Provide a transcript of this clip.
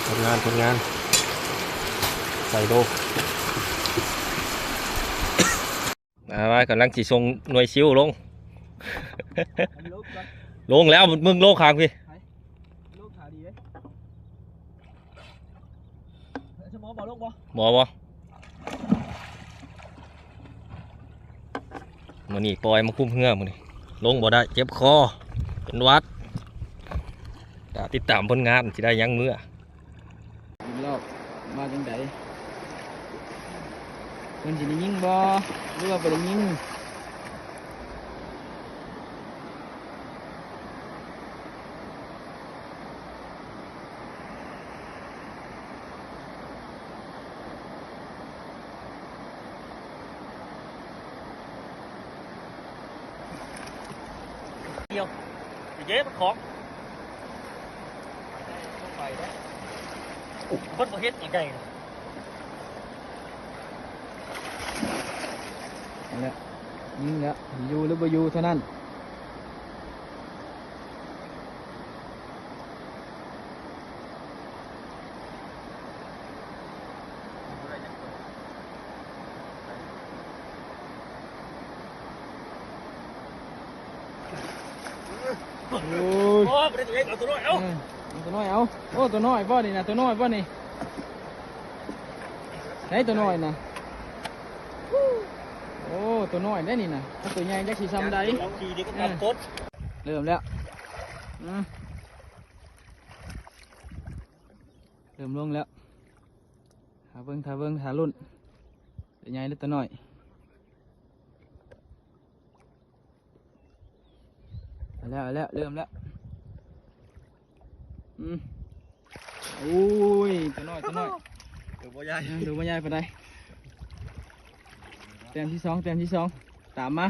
ຜົນງານ ຜົນງານ ໃສ່ໂລ ອ່າ ວ່າກຳລັງຊິສົ່ງໜ່ວຍຊິວລົງ ລົງແລ້ວ ມຶງລົງຂ້າງພີ້ ລົງຂາດີເດ້ ສະໝໍບໍ່ລົງບໍ່? ບໍ່ ບໍ່ ມື້ນີ້ປ່ອຍມາຄຸມເຮືອມື້ນີ້ ລົງບໍ່ໄດ້ ເຈັບຄໍ ເປັນຫວັດ ກະຕິດຕາມຜົນງານ ຊິໄດ້ຫຍັງເມືອ. ລອບມາຈັ່ງໃດ? ເພິ່ນຊິໄດ້ຍິງບໍ່ ຫຼືວ່າບໍ່ໄດ້ຍິງ? ດຽວ ເຈັບຂອງ ຄົນບໍ່ເຮັດອີກໄດ້ ນັ້ນແຫຼະ ຍິງແລ້ວ ຢູ່ຫຼືບໍ່ຢູ່ເທົ່ານັ້ນ. ໂອ້ຍ ໂອ້ ບໍ່ໄດ້ຕົວໃຫຍ່ ເອົາຕົວນ້ອຍ ເອົາ ເອີ ເອົາຕົວນ້ອຍເອົາ. ໂອ້ ຕົວນ້ອຍບໍ່ນີ້ນະ ຕົວນ້ອຍບໍ່ນີ້? ໃສຕົວນ້ອຍນະ? ໂອ້ ຕົວນ້ອຍໄດ໋ນີ້ນະ ຖ້າຕົວໃຫຍ່ຈັກຊິຊ່ຳໃດ. ເລີ່ມແລ້ວ ອືມ ເລີ່ມລົງແລ້ວ ຖ້າເບິ່ງ ຖ້າເບິ່ງ ຖ້າລຸ້ນ ຕົວໃຫຍ່ຫຼືຕົວນ້ອຍ? ເອົາແລ້ວ ເອົາແລ້ວ ເລີ່ມແລ້ວ ອືມ ໂອ້ຍ ຕົວນ້ອຍ ຕົວນ້ອຍ ຕົວບໍ່ໃຫຍ່ ອືມ ຕົວບໍ່ໃຫຍ່ປານໃດ. ແຕ້ມທີສອງ ແຕ້ມທີສອງ ຕາມມາ.